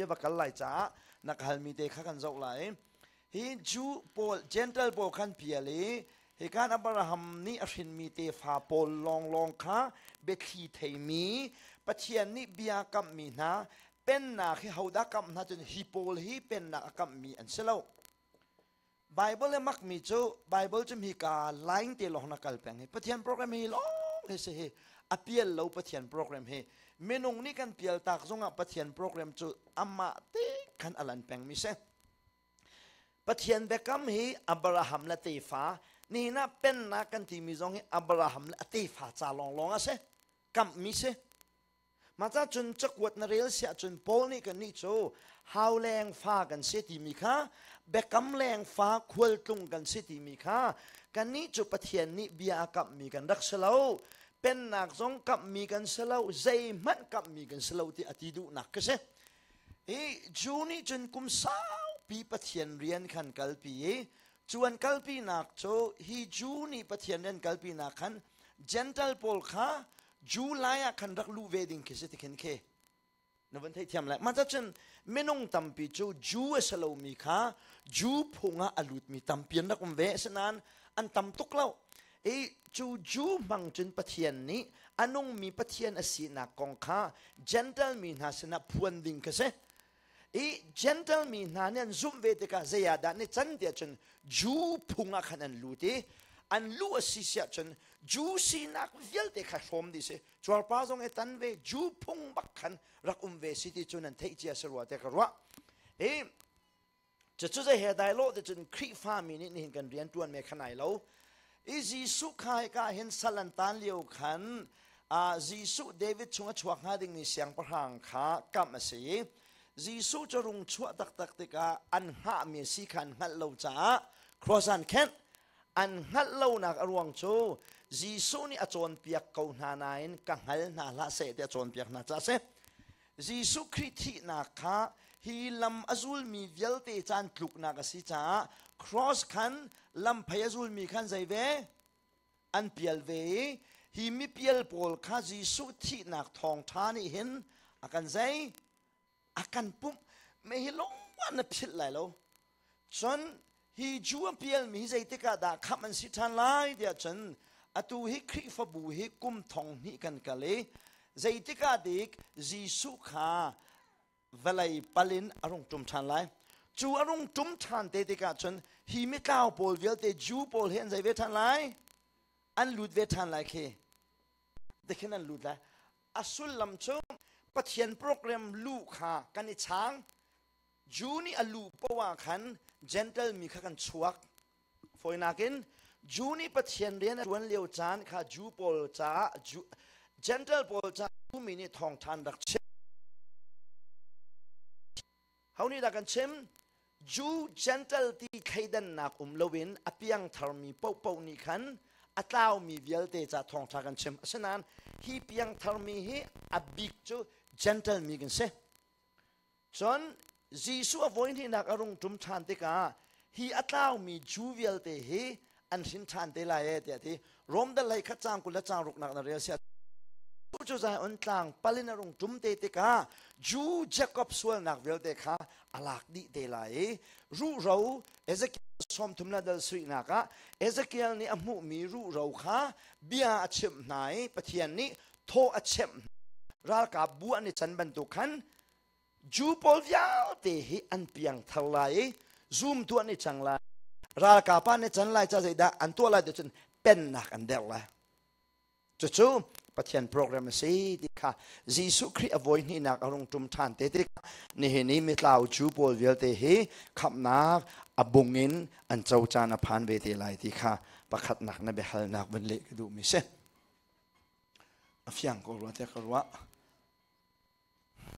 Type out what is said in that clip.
Bia va kal lai caah na ka halmi te kha kan zoh lai. Hi Jew pawl, Gentile pawl khan pial i hi kan Abraham nih a hrinmi tefa pawl lawnglawng kha biathli theimi Pathian nih bia kamhmi hna pennak hi hodah kamh hna cun hi pawl hi pennak a kamhmi an si lo. Bible le makmi cu Bible cu hi ka line te lawng na kal peng hi Pathian program hi lawng hi si hi a pial lo. Pathian program hi minung nih kan pial tak zongah Pathian program cu amah te khan alan peng mi si. Pathian biakam hi Abraham le tefa, nihin ah pennak kan timi zong hi Abraham le a tefa ca lawnglawng a si, kamhmi si. Mah ca cun cakuat na rel siah cun Paul nih kannih cu hau leng fa kan si timi kha, biakam leng fa, khualtlung kan si timi kha, kannih cu Pathian nih bia a kamhmi kan rak si lo, pennak zong kamhmi kan si lo, zeihmanh kamhmi kan si lo ti a ti duhnak ka si. Hi Jew nih cun kum saupi Pathian rian khan kalpi i cu an kalpinak cu, hi Jew nih Pathian rian kalpinak khan Gentile pawl kha Jew lai ah khan rak luh ve ding khi si ti khin khi na vun theihthiam lai. Mah cun minung tampi cu Jew a si lomi kha Jew phung ah a lutmi tampi an rak um ve, asinain an tam tuk lo. I cu Jew hmang cun Pathian nih a nungmi Pathian a sinak kong kha Gentile mi hna sinah phuan ding kha si. I Gentile mi hna nih an zumh ve tikah zei ah dah ni can tiah cun Jew phung ah khan an lut i an luh a si siah cun Jew sinak vialte kha hrawm dih si. Cuarpa zong i tan ve, Jew phung bak khan rak um ve si ti cu nan theih cia si rua te ka ruah. I cucu zei he dai lo ti cun Khrihfa mi nih nihin kan rian ṭuan me khan ai lo. I Jesuh kha hika hin sal an tan lio khan Jesuh David chung a chuak hnga dingmi siangpahrang kha kamh a si i Jesuh cu rung chuah taktak tikah an hngahmi si kha an hngalh lo caah cross an khenh. An hngalh lonak a ruang cu Jesuh nih a cawnpiak ko hna nain ka hngal hna hlah seh tiah a cawnpiak hna caah a si. Jesuh Khrih thihnak kha hi lam a zulmi vialte caan tluknak a si caah cross khan lamphei a zulmi khan zei ve an pial ve i hi mipial pawl kha Jesuh thihnak thawngṭha nih hin a kan zei a kan pumh me hi lungwan na philh lai lo. Cun hi Jew a pialmi hi zeitik ah dah khamh an si ṭhan lai tiah cun atu hi Khrihfabu hi kum thong hnih kan kal i zeitik ah dik Jesuh kha vawlei pal in a rung ṭum ṭhan lai? Cu a rung ṭum ṭhan te tikah cun hi mitlau pawl vialte, Jew pawl hi an zei ve ṭhan lai? An lut ve ṭhan lai khi tikhin an lut lai. A sullam cu Pathian program lu kha kan i chang. Jew nih a luh poah ah khan Gentile mi kha kan chuak. Fawinak in Jew nih Pathian rian a ṭuan lio caan kha Jew pawl caah Jew, Gentile pawl caah Jew mi nih thawngṭha rak chim. Ho nih dah kan chim? Jew Gentile ti thleidannak um loin a piangtharmi paohpaoh nih khan a tlaumi vialte ca thawngṭha kan chim. Asinain hi piangtharmi hi a bik cu Gentile mi kan si. Cun Jesuh a voihnihnak a rung ṭum ṭhan tikah hi a tlaumi Jew vialte hi an hrin ṭhan te lai e tiah ti. Rom dal hlei khat caang 20 le caang ruknak na rel sia cu Zion tlang palin a rung ṭum te tikah Jew Jacob sualnak vialte kha a lak dih te lai i ruhro Ezekiel 30 le dal suihnak ah Ezekiel nih a hmuhmi ruhro kha bia a chimh hna i Pathian nih thaw a chemh ralkap bu an i can bantuk khan Jew pawl vialte hi an piang thar lai i zumtu an i cang lai, ralkap ah an i can lai. Ca zeidah an tuah lai ti cun pennak an derh lai. Cucu Pathian program a si ti kha Jesuh Khrih a voi hnihnak a rung ṭum ṭhan te tik nihin i mitlau Jew pawl vialte hi khamhnak a bung in an co caan a phan ve te lai ti kha pakhatnak na biahalnak van leh ka duhmi si. A fiang ko rua tiah ka ruah.